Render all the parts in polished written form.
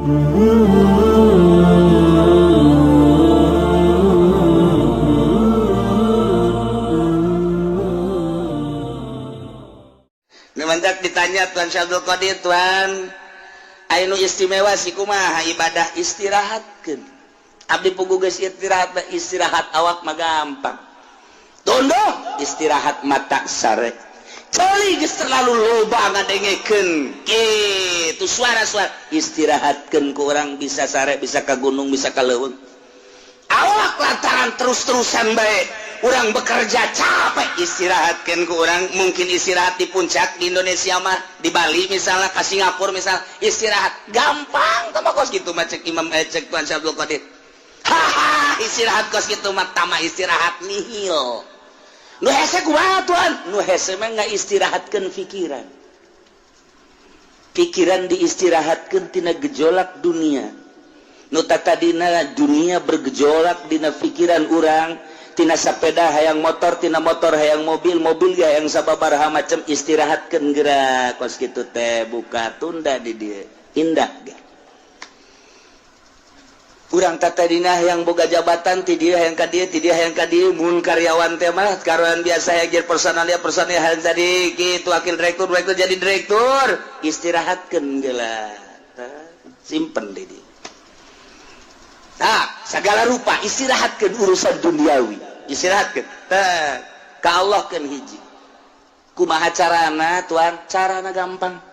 Ini mantak ditanya Tuan Syekh Abdul Qadir, "Tuan, anu istimewa sih kumaha ibadah?" Istirahatkeun. Abdi puguh geus istirahat, istirahat awak mah gampang, tunduh. Istirahat mata sare, ceuli geus terlalu loba ngadengekeun kitu suara-suara, istirahatkeun ku urang bisa sare, bisa ka gunung, bisa ka leuweung. Awak lantaran terus-terusan bae urang bekerja capek, istirahatkan ku urang mungkin istirahat di puncak di Indonesia mah, di Bali misalnya, ke Singapura misalnya, istirahat gampang. Tama kos gitu mah cek Imam, cek Tuan Syekh Abdul Qadir, haha, istirahat kos gitu mah tama istirahat nihil. Nu hese kumaha, Tuan? Nu hese mah nggak istirahatkan pikiran, pikiran diistirahatkan tina gejolak dunia. Nu tadina dunia bergejolak dina pikiran urang, tina sepeda hayang motor, tina motor hayang mobil, mobil ya yang sababaraha macam, istirahatkan gerak kos gitu teh, buka tunda di dia indah ge. Urang tadina yang boga jabatan ti dia hayang ka dieu, ti dia hayang ka dieu. Mun karyawan teh mah karyawan biasa yang jadi personalia, personalia hayang tadi gitu wakil direktur, direktur jadi direktur, istirahatkan geula, simpen di dia. Nah, segala rupa istirahatkan urusan duniawi, istirahatkan. Tah, ka Allah kan hiji. Kumaha carana, Tuan? Carana gampang.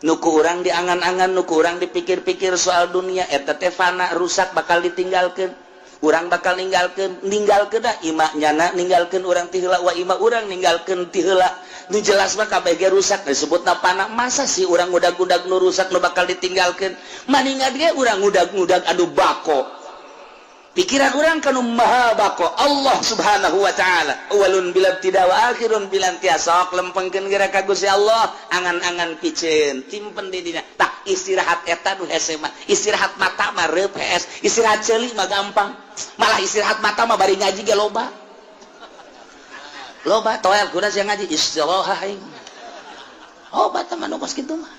Nu ku urang diangan-angan, nu ku urang dipikir-pikir soal dunia eta teh fana, rusak, bakal ditinggalkan. Urang bakal ninggalkeun, ninggalkeun dah ima nyana ninggalkeun urang ti heula, wa ima urang ninggalkeun ti heula. Nu jelas mah kabeh ge rusak, disebutna fana. Masa sih urang ngudag-ngudag nu rusak, nu bakal ditinggalkeun? Maningan ge urang ngudag-ngudag anu bako. Pikiran urang kanu maha bako, Allah Subhanahu wa Ta'ala, awalun bila tidak wa akhirun bila intiha. Sok lempengkeun geura ka Gusti Allah, angan-angan piceun simpen di dina. Tak istirahat eta nu hese mah. Istirahat mata mah reup hees, istirahat ceuli mah gampang. Malah istirahat mata mah bari ngaji ge loba loba toel kuda sia ngaji istirahat aing. Obat mah nu kos kitu mah.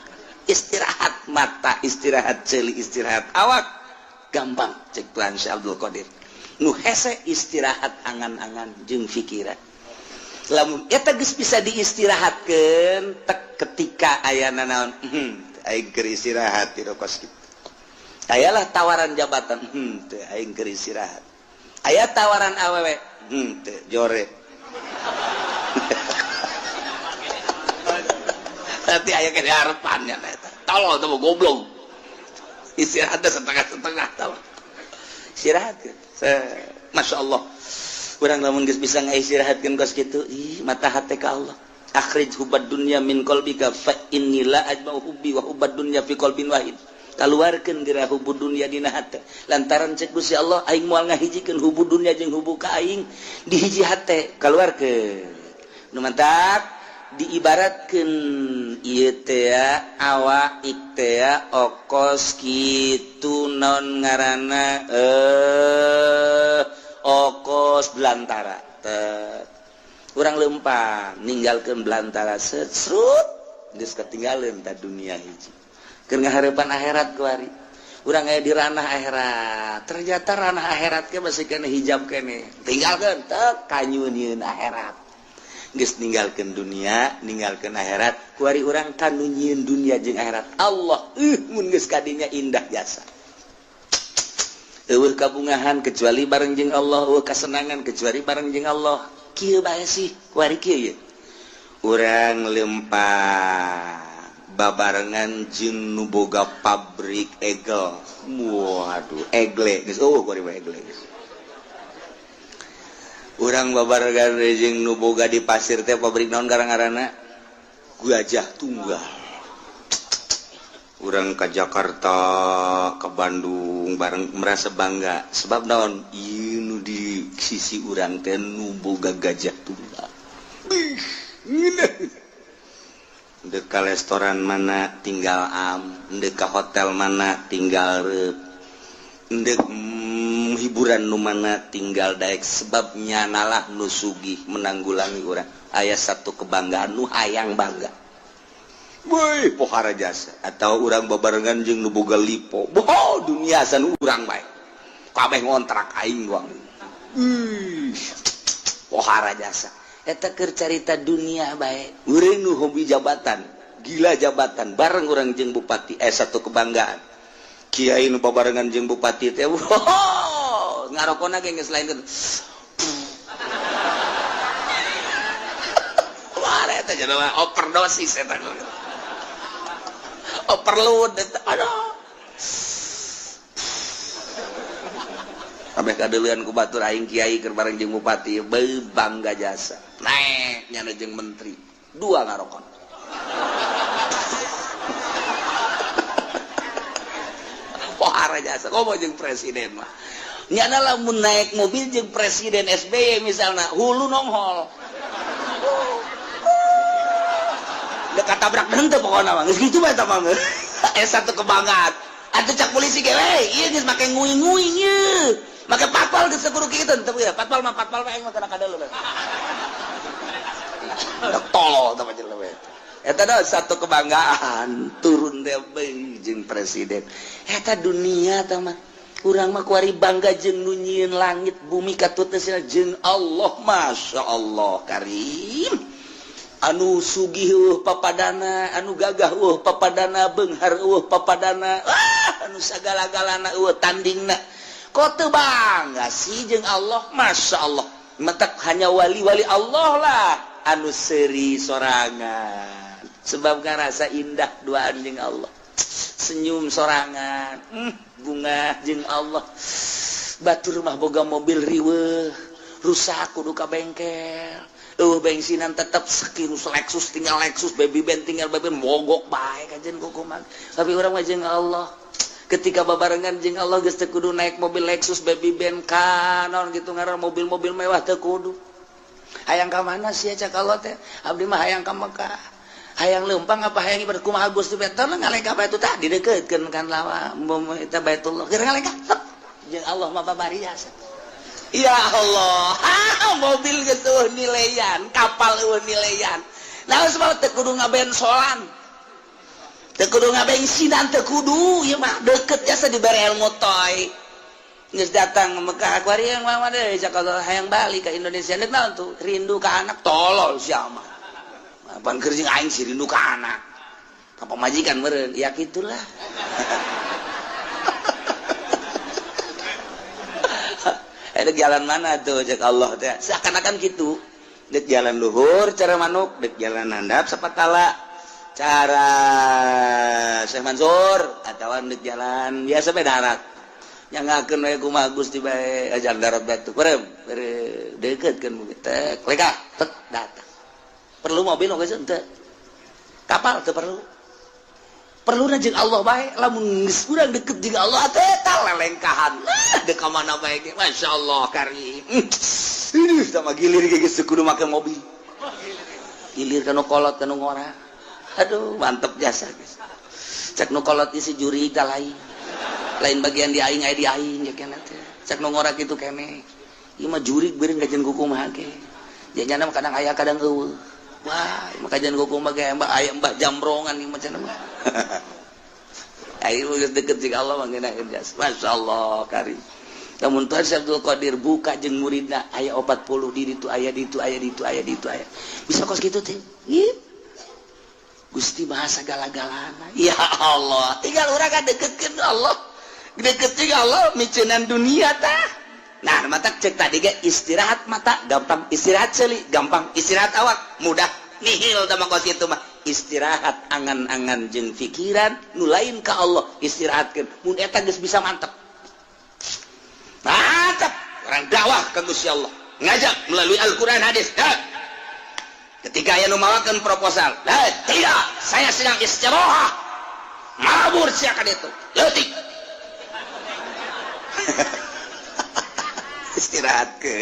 Istirahat mata, istirahat ceuli, istirahat awak gampang cek Tuan Syekh Abdul Qadir. Nu hese istirahat angan-angan jeung pikiran. Lamun eta geus bisa diistirahatkeun tek ketika ayana naon, aing keur istirahat di kos kitu. Ayalah tawaran jabatan, teu, aing keur istirahat. Aya tawaran awewe, teu, jore. Nanti aya ke harapannya eta. Tolol tuh, goblok. Istirahatnya setengah-setengah tau. Istirahat. Masya Allah. Urang lamun geus bisa ngaistirahatkeun kos kitu, ih, mata hate ka Allah. Akhrij hubbad dunya min qalbika fa inni la ajma'u hubbi wa hubbad dunya fi qalbin wahid. Kaluarkeun geura hubbu dunya dina hate. Lantaran cek Gusti Allah, aing moal ngahijikeun hubbu dunya jeung hubbu ka aing di hiji hate. Kaluarkeun. Nu mantak diibaratkeun ieu teh awak teh okos kitu, naon ngaranna, okos belantara. Tet. Urang lempang ninggalkeun belantara, set serut geus ketinggalan ta dunia hiji. Keur ngaharepan akhirat kuari. Urang aya di ranah akhirat. Ternyata ranah akhirat ke masih kena hijab kene. Tinggalkeun tek kanyunieun akhirat. Geus ninggalkeun dunia, ninggalkeun akhirat, kuari urang kanu nyieun dunia jeung akhirat. Allah, mun geus kadinya indah jasa. Eueuh kabungahan kecuali bareng jeung Allah, eueuh kasenangan kecuali bareng jeung Allah. Kieu bae sih, kuari kieu ye. Urang lempang babarengan jeung nu boga pabrik egel. Waduh, egle geus eueuh kuari mah, egle geus. Urang babarengan jeung nu boga di pasir teh pabrik naon garang-garana? Gajah Tunggal. Urang ke Jakarta, ke Bandung bareng merasa bangga. Sebab naon? Ieu nu di sisi urang teh nu boga Gajah Tunggal. Bih, ngeunah. Dek ka restoran mana tinggal am, dek ka hotel mana tinggal reup. Dek hiburan nu mana tinggal daek, sebabnya nalah nu sugih menanggulangi urang. Aya satu kebanggaan nu hayang bangga. Woi, pohara jasa atau urang babarengan jeung nu boga lipo. Boh, Dunia san urang bae. Kabeh ngontrak aing doang. Pohara jasa. Eta keur carita dunia bae. Urang nu hobi jabatan, gila jabatan, bareng urang jeung bupati satu kebanggaan. Kiai nu babarengan jeung bupati teh, wow, ngarokona ge geus lain gitu. Wah, eta jelema overdosis eta. Overload eta. Aduh. Kabeh kadeuleun ku batur aing kiai keur bareng jeung bupati, beuh bangga jasa. Naek nyana jeung menteri, dua ngarokon. Pohara jasa, komo jeung presiden mah. Nyana lamun naik mobil jeung presiden SBY misalna, hulu nonghol. Dekat tabrak henteu pokona mah. Geus kitu bae eta mah. Satu kebanggaan. Atuh cak polisi ge we, ieu geus make nguing-nguing ieu. Make patpal geus kudu kitu teu ya. Patpal mah patpal we aing mah kana kadeuleu. Tolol tah jelema eta. Eta dah satu kebanggaan turun teh jeung presiden. Eta dunia tah mah. Urang mah kuari bangga jeung nu nyieun langit bumi katut teh jeung Allah, Masya Allah Karim. Anu sugih eueuh papadana, anu gagah eueuh papadana, beunghar eueuh papadana, anu sagala-galana eueuh tandingna. Kok teu bangga sih jeung Allah, Masya Allah. Mentak hanya wali-wali Allah lah anu seuri sorangan. Sebab ngarasa indah duaan jeung Allah. Senyum sorangan, bunga jeung Allah. Batur mah boga mobil riweuh, rusak kudu ka bengkel. Bensinan tetap sekirus Lexus tinggal Lexus, baby band tinggal baby band, mogok bae kajen kukuman. Tapi urang mah jeung Allah. Ketika babarengan jeung Allah geus teu kudu naik mobil Lexus, baby band kanon gitu ngaran mobil-mobil mewah teu kudu. Hayang ka mana sih cak Allah teh? Abdi mah hayang ka Mekah. Hayang leumpang apa hayang ibadah kumaha Gusti teh ngalengkah bae tah didekeutkeun kan lawa eta Baitullah. Keur ngalengkah jeung Allah mah babari jasa. Ya Allah, mobil geus eueuh nileyan, kapal eueuh nileyan. Nah, sebab teu kudu ngabensolan. Teu kudu ngabensinan, teu kudu ieu mah deket jasa dibere ilmu toy. Geus datang Mekah kuari yang mah deui cak Allah hayang balik ka Indonesia. Deuk naon tuh? Rindu ka anak tolol sia mah. Pan keur jeung aing sih rindu ka anak. Ka pamajikan meureun, ya kitulah. Ada jalan mana tuh cek Allah teh seakan-akan gitu. Dek jalan luhur cara manuk, dek jalan handap sapatala cara Syekh Mansur atawa dek jalan biasa bae darat. Nyangakeun we kumaha Gusti bae ajar darat batu. Berem, deukeutkeun bumi tek lekah tek datang. Perlu mobil oge henteu. Kapal teu perlu. Perlu jeung Allah bae lamun geus urang deket jeung Allah teh tah lelengkahan. Dek ka mana bae ge masyaallah karim. Ih sama gilir ge geus kudu make mobil. Gilir ka nu kolot ka nu ngora. Aduh mantep jasa geus. Cek nu kolot isi juri ka lain. Lain bagian di aing aya di aing ya keneh teh. Cek nu ngora kitu keneh. Ieu mah jurig beureun kajian kumaha ge. Jajana mah kadang aya kadang eueuh. Wah, maka jangan kumaha ge mbah aya mbah jambrongan ieu mah cenah mah. Ayo geus deket jeung Allah mah ngeunaheun jasa. Masyaallah karim. Lamun Tuhan Syekh Abdul Qadir buka jeung muridna aya 40 di ditu aya di ditu aya di ditu aya di ditu aya. Bisa kos kitu teh. Ieu Gusti maha sagala-galana. Ya Allah, tinggal urang ka deketkeun Allah. Deket jeung Allah miceunan dunia tah. Nah, mata cek tadi ge istirahat mata gampang, istirahat seuli gampang, istirahat awak mudah. Nihil tah mah kos kitu mah. Istirahat angan-angan jeung pikiran nu lain ka Allah istirahatkeun. Mun eta geus bisa mantep. Mantep orang dakwah ka Gusti Allah. Ngajak melalui Al-Qur'an hadis. Ha. Ketika aya nu mawakeun proposal, tidak, saya sedang istirahat. Mabur sia ka ditu. Leutik. Istirahat ke.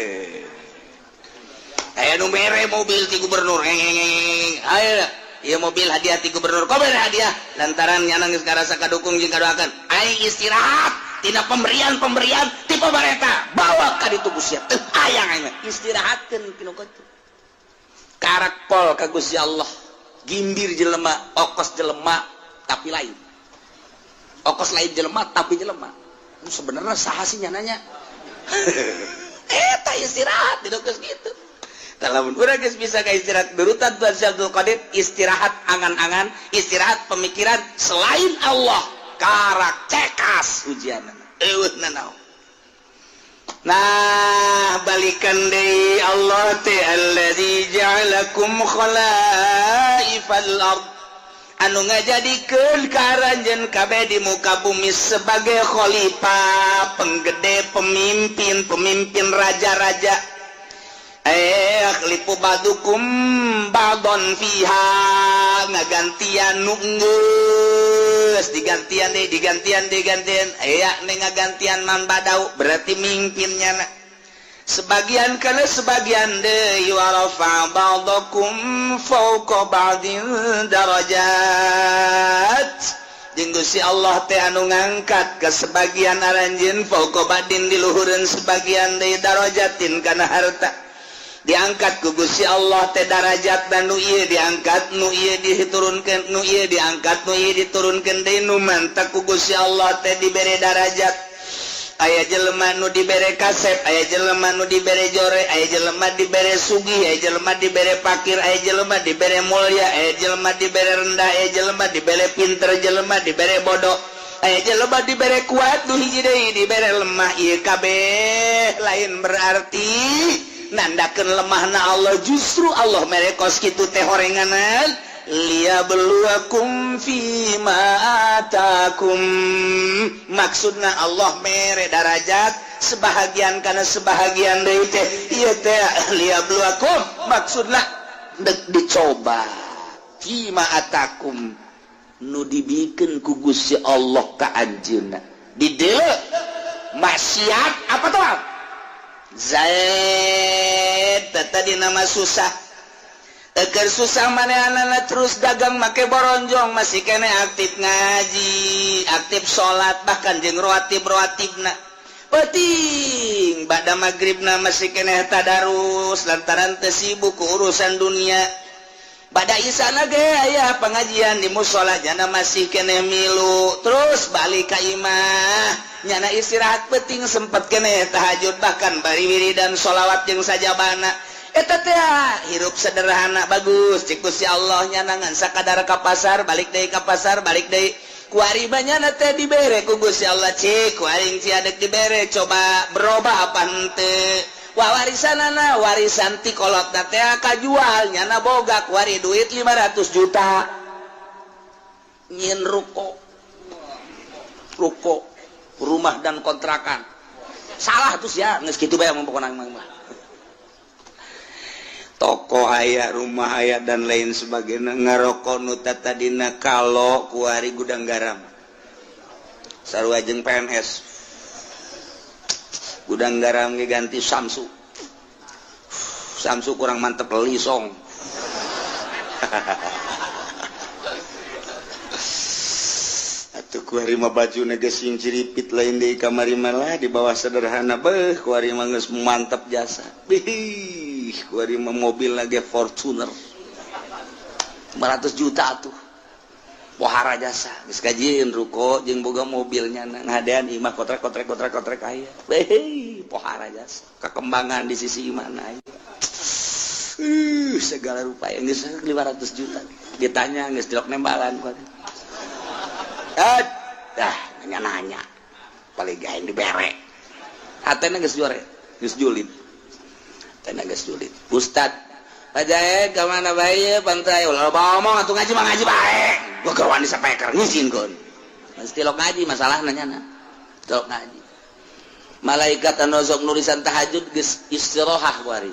Aya nu mere mobil ti gubernur. Ayo, ieu mobil hadiah ti gubernur. Kok mere hadiah? Lantaran nyana geus ngarasa kadukung jeung kadoakeun. Aing istirahat tina pemberian-pemberian ti pamarentah. Bawa ka ditu Gusti. Teu hayang aing istirahatkeun tinu kitu. Karak pol ka Gusti Allah. Gimbir jelema, okos jelema, tapi lain. Okos lain jelema tapi jelema. Sebenarnya saha sih nyananya? Eta istirahat di geus kitu. Lamun urang geus bisa ka istirahat berutan Tuan Syekh Abdul Qadir, istirahat angan-angan, istirahat pemikiran selain Allah, karak cekas ujian eueuh nanaon. Nah, balikan deui, Allah teh alladzi ja'alakum khalaifal ard, anu ngajadikeun ka aranjeun kabeh di muka bumi sebagai khalifah, penggede, pemimpin, pemimpin raja-raja. Eh, yakhlifu ba'dukum ba'don fiha, ngagantian nu geus digantian deh, digantian, digantian, aya nih ngagantian man badau, berarti mimpinnya na sebagian karena sebagian deui. Wa rafa ba'dakum fawqa ba'din darajat, jeung Gusti Allah teh anu ngangkat ke sebagian aranjeun, fawqa ba'din, di luhureun sebagian deui, darajatin, kana harta diangkat ku Gusti Allah teh darajat, dan nu ieu diangkat, nu ieu diturunkeun, nu ieu diangkat, nu ieu diturunkeun deui. Nu mantak ku Gusti Allah teh dibere darajat, aya jelema nu dibere kasep, aya jelema nu dibere jore, aya jelema dibere sugih, aya jelema dibere pakir, aya jelema dibere mulia, aya jelema dibere rendah, aya jelema dibere pinter, jelema dibere bodoh, aya jelema dibere kuat, nu hiji deui dibere lemah. Ieu kabeh lain berarti nandakeun lemahna Allah, justru Allah mere kos kitu teh horenganan liyabluwakum fima atakum. Maksudna Allah mere darajat sebahagian karena sebahagian deui teh ieu teh liyabluwakum, maksudna dek dicoba, fima atakum, nu dibikeun ku Gusti Allah ka anjeunna. Di dieu maksiat apa tuh Zaid tadi nama susah. Eker susah manehna terus dagang make boronjong, masih kene aktif ngaji, aktif salat, bahkan jeung rawatib rawatibna penting ba'da maghribna masih kene tadarus lantaran teu sibuk ku urusan dunia. Ba'da isana ge aya pengajian di musola, jana masih kene milu. Terus balik ka imah, nyana istirahat penting sempet kene tahajud, bahkan bari wiridan sholawat jeung sajabana. Eta teh hirup sederhana bagus cik Gusti Allah. Nyana ngan sakadar ka pasar, balik deui, ka pasar, balik deui. Kuari nyana teh dibere ku Gusti Allah, cik ku aing cia dek dibere, coba berubah apa henteu. Wah, warisanana, warisan ti kolot teh kajual, nyana boga kuari duit 500 juta, nyin ruko, ruko rumah dan kontrakan. Salah terus ya, geus kitu bae pokona mah. Toko aya, rumah aya, dan lain sebagainya. Ngarokok nu tadina kalau kuari Gudang Garam, sarua jeung PNS. Gudang Garam ge ganti Samsu, Samsu kurang mantep, Lisong. Atuh kuari mah baju geus sing ciripit, lain deui kamari malah di bawah sederhana. Beuh, kuari mah geus mantep jasa. Bih, kuari mah mobil lagi Fortuner 500 juta tuh, pohara jasa. Geus kajieun ruko jeung boga mobilnya, ngadean imah kotrek kotrek kotrek kotrek aya. Beuh, pohara jasa, kekembangan di sisi mana aya. Segala rupa yang geus 500 juta. Ditanya geus dilok nembalan kuari. Ah, dah nanya-nanya. Paling gaeng dibere. Hatena geus jore, geus julid. Hatena geus julid. Ustad, Pak Jaed ka mana bae pantai? Ulah loba omong atuh, ngaji mah ngaji bae. Gua keur wani sapeker ngizinkeun. Mesti lok ngaji masalahna nyana. Lok ngaji. Malaikat anu sok nulisan tahajud geus istirahat kuari.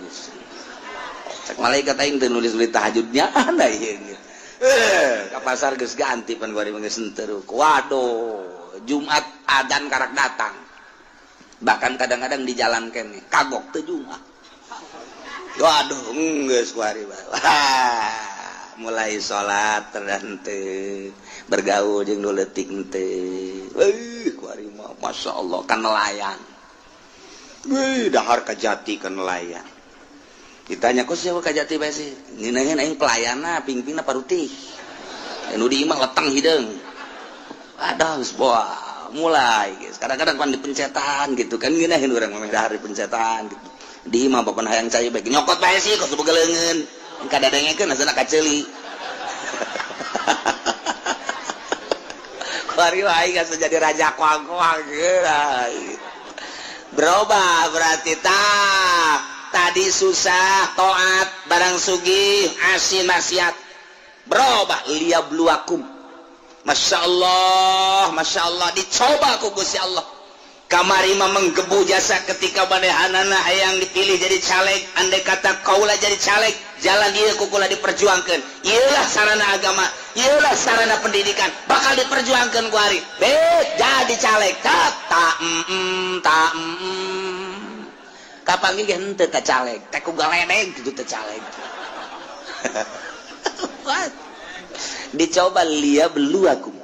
Cek malaikat, aing teu nulis-nulis tahajudnya anda ieu. Eh, ka pasar geus ganti pan kuari mah geus henteu. Waduh, Jumat adan karak datang. Bahkan kadang-kadang di jalan kene kagok teu Jumat. Waduh, geus kuari. Wah, mulai salat terhenteu, bergaul jeung nu leutik henteu. Euy, kuari mah masyaallah kan nelayan. Wih, dahar Kajati kan nelayan. Ditanya, kok siapa Kajati bae sih? Ngeunaheun aing pelayana, pingpingna parutih. Nu di imah leteng hideung. Aduh, wah, mulai guys. Kadang-kadang kan dipencetan gitu kan, ngeunaheun urang mah dahar dipencetan gitu. Di imah bapak hayang cai bae nyokot bae sih kos boga leungeun. Kadadengekeun asana kaceuli. Kuari wae geus jadi raja koang-koang berubah berarti tak tadi susah taat barang sugih asin maksiat berubah liyabluwakum. Masya Allah, Masya Allah, dicoba ku Gusti Allah. Kamari mah menggebu jasa ketika manehanana hayang dipilih jadi caleg, andai kata kaula jadi caleg, jalan ieu ku kula diperjuangkeun. Ieulah sarana agama, ieulah sarana pendidikan, bakal diperjuangkeun ku ari. Bet jadi caleg, tak tak mm, tak mm. Kapan ge henteu ka caleg, teh ku galedeg kitu teh caleg. What? Dicoba liyabluwakum.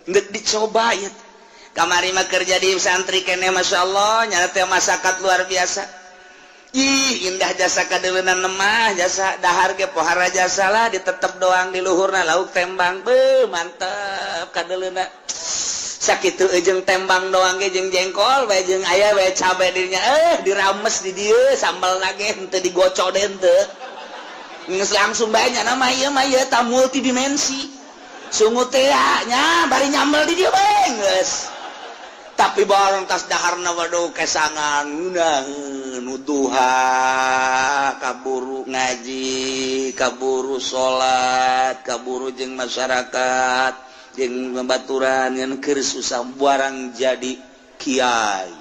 Geus dicoba ieu. Kamari mah kerja di santri kene, Masya Allah, nyata teh masakat luar biasa. Ih, indah jasa kadeuleunan mah jasa dahar ge pohara jasa lah, ditetep doang di luhurna lauk tembang, beuh mantep kadeuleuna. Sakitu jeung tembang doang ge jeung jengkol bae jeung aya bae cabe dirinya, dirames di dieu sambal ge henteu digocok deh henteu. Geus langsung bae nya mah ieu mah ieu ta multidimensi. Sungut teh nya bari nyambel di dieu bae geus. Tapi barang tas daharna waduh kesangan ngeunaheun duha, kaburu ngaji, kaburu salat, kaburu jeung masyarakat, jeung babaturan ngan keur susah barang jadi kiai.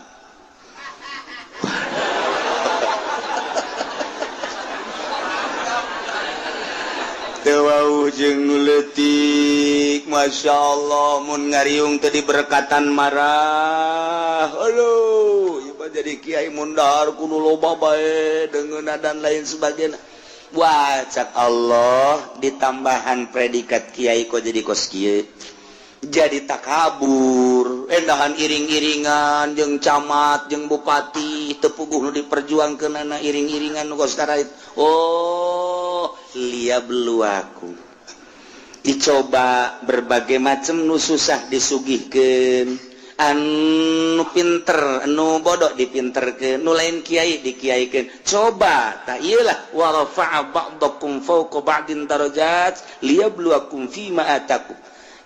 Teu wauh jeung nu leutik, Masya Allah, mun ngariung teu diberkatan marah. Aduh, ieu mah jadi kiai mun dahar kudu loba bae deungeunna dan lain sebagainya. Wah, cak Allah ditambahan predikat kiai kok jadi kos kieu. Jadi takabur, endahan iring-iringan jeung camat, jeung bupati, teu puguh nu diperjuangkeunana iring-iringan nu kos karait. Oh, liyabluwakum. Dicoba berbagai macam nu susah disugihkeun, anu pinter, anu bodoh dipinterkeun, nu lain kiai dikiaikeun. Coba tak iyalah wa rafa'a ba'dakum fawqa ba'din darajat liyabluwakum fima atakum.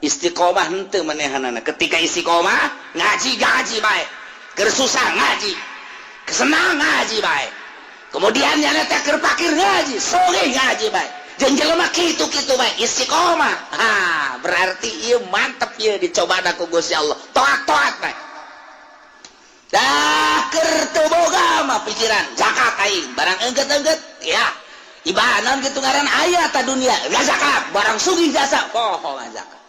Istiqomah henteu manehanana. Ketika istiqomah ngaji ngaji bae, keur susah ngaji, kesenang ngaji bae. Kemudian nyana teh keur pakir ngaji, sugih ngaji bae. Jeung jelema kitu-kitu bae istiqomah. Ha, berarti ieu mantep ieu dicobana ku Gusti Allah. Toat-toat bae. Dah keur teu boga mah pikiran zakat aing, barang engget-engget ya. Ibanan kitu ngaran aya ta dunia, enggak zakat, barang sugih jasa, poho zakat.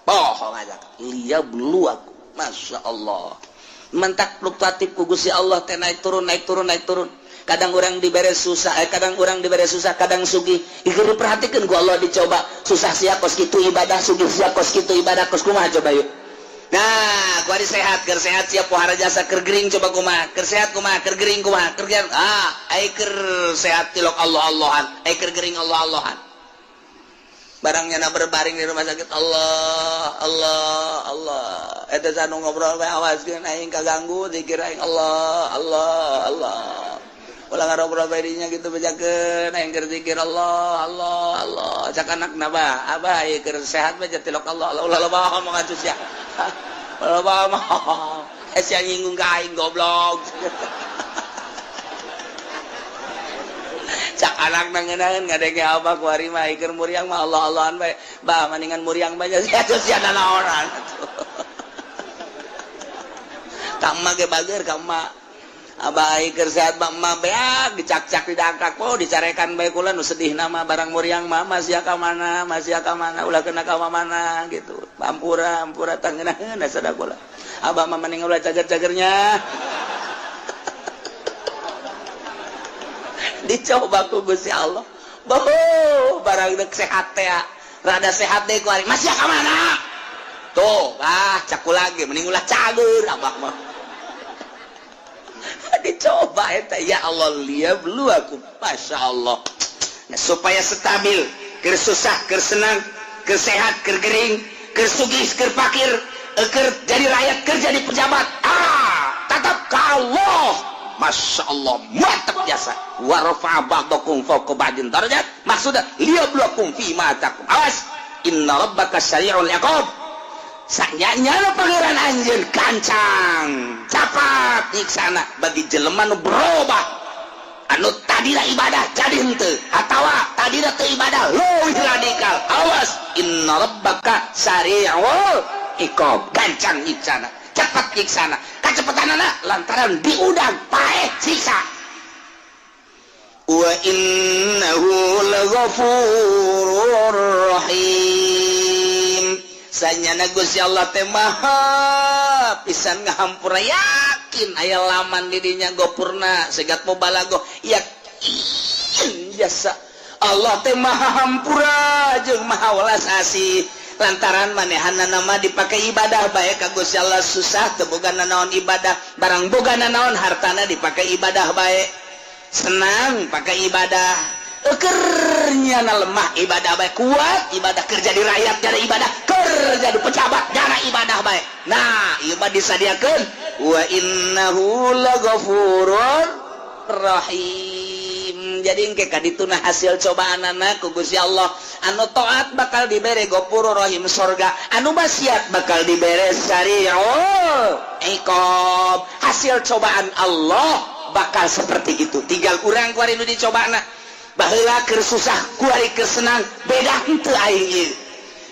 Poho zakat. Liyabluwakum. Masya Allah. Mentak fluktuatif ku Gusti Allah teh naik turun naik turun naik turun. Kadang orang dibere susah, kadang orang dibere susah, kadang sugih. Ieu diperhatikeun ku Allah dicoba. Susah sia kos kitu ibadah, sugih sia kos kitu ibadah, kos kumaha coba yuk. Nah, kuari sehat, keur sehat sia pohara jasa, keur gering coba kumaha, keur sehat kumaha, keur gering kumaha, keur ah, ai keur sehat tilok Allah Allahan, ai keur gering Allah Allahan. Barang nyana berbaring di rumah sakit, Allah Allah Allah. Eta sanu ngobrol bae awaskeun aing kaganggu zikir aing, Allah Allah Allah. Ulah ngarobrol bae dinya gitu bejakeun aing keur zikir Allah Allah Allah. Cak anakna bah, abah ieu keur sehat bae tilok Allah Allah, ulah loba ngomong atuh sia. Ulah loba ngomong. Sia nyinggung ka aing goblok. Cak anak nangenaeun ngadenge abah kuari mah keur muriang mah Allah Allahan bae. Bah maningan muriang bae sia atuh sia nanaonan. Ka emak ge bager ka emak. Abah keur sehat bah emak beak dicakcak didangkak oh dicarekan bae kula nu sedih nama barang muriang mah masih ka mana, masih ka mana, ulah kena ka mana gitu. Ampura ampura tangenaheun sada kula. Abah mah mending ulah cager-cagernya. Dicoba ku Gusti Allah. Boh, barang dek sehat teh. Rada sehat deh ku ari. Masih ka mana? Tuh, ah caku lagi mending ulah cager abah mah. Dicoba eta ya Allah liyabluwakum. Masya Allah. Nah, supaya stabil, keur susah, keur senang, keur sehat, keur gering, keur sugih, keur fakir, Eker jadi rakyat, kerja di pejabat, ah, tetap ke Allah. Masya Allah, mantap jasa. Wa rafa'a ba'dakum fawqa ba'din darajat, maksudnya liyabluwakum fi ma atakum. Awas, inna rabbaka sari'ul iqab. Sanyanya Pangeran anjeun kancang, capat nyiksana bagi jelema nu berubah, anu tadina ibadah jadi henteu, atawa tadina teu ibadah leuwih radikal. Awas, inna rabbaka sari'ul iqab, gancang nyiksana, cepat nyiksana. Kacepetanana lantaran diudang paeh siksa. Wa innahu laghafurur rahim. Sanyana Gusti Allah teh maha pisan ngahampura. Yakin aya laman di dinya gopurna segat mubalago, yakin jasa Allah teh maha hampura jeung maha welas asih, lantaran manehana nama dipakai ibadah bae ka Gusti Allah. Susah teu boga nanaon, ibadah. Barang boga nanaon, hartana dipakai ibadah bae. Senang, pakai ibadah. Ekernya na lemah, ibadah bae. Kuat, ibadah. Kerja di rakyat jana ibadah, kerja di pejabat jana ibadah bae. Nah, ieu mah disadiakeun wa innahu laghafurur rahim. Jadi engke kadituna hasil cobaan anak ku Gusti Allah. Anu taat bakal dibere Ghafurur Rahim, sorga. Anu maksiat bakal dibere sari'ul iqab. Hasil cobaan Allah bakal seperti itu. Tinggal kurang kuari nu dicobana. Baheula keur susah, kuari keur senang, beda henteu aing ieu?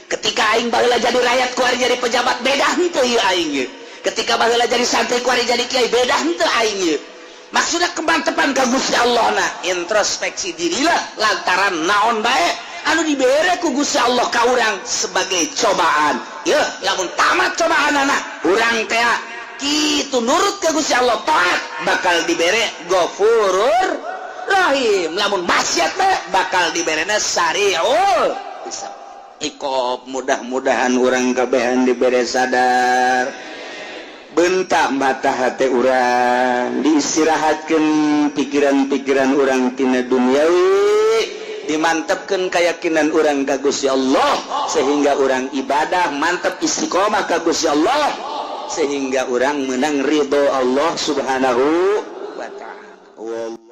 Ketika aing baheula jadi rakyat, kuari jadi pejabat, beda henteu ieu aing ieu? Ketika baheula jadi santri, kuari jadi kiai, beda henteu aing ieu? Maksudnya kemantepan ka Gusti Allah. Nah, introspeksi dirilah, lantaran naon bae anu dibere ku Gusti Allah ka urang sebagai cobaan ya. Lamun tamat cobaan anak urang teh kitu, nurut ke Gusti Allah, taat, bakal dibere Ghafurur Rahim. Lamun maksiat mah bakal diberena sariul iqab. Mudah-mudahan urang kabehan dibere sadar, bentak mata hati urang, diistirahatkan pikiran-pikiran urang tina duniawi, dimantapkan keyakinan urang ka Gusti Allah, sehingga urang ibadah mantap, istiqomah ka Gusti Allah, sehingga urang menang ridho Allah Subhanahu wa Ta'ala.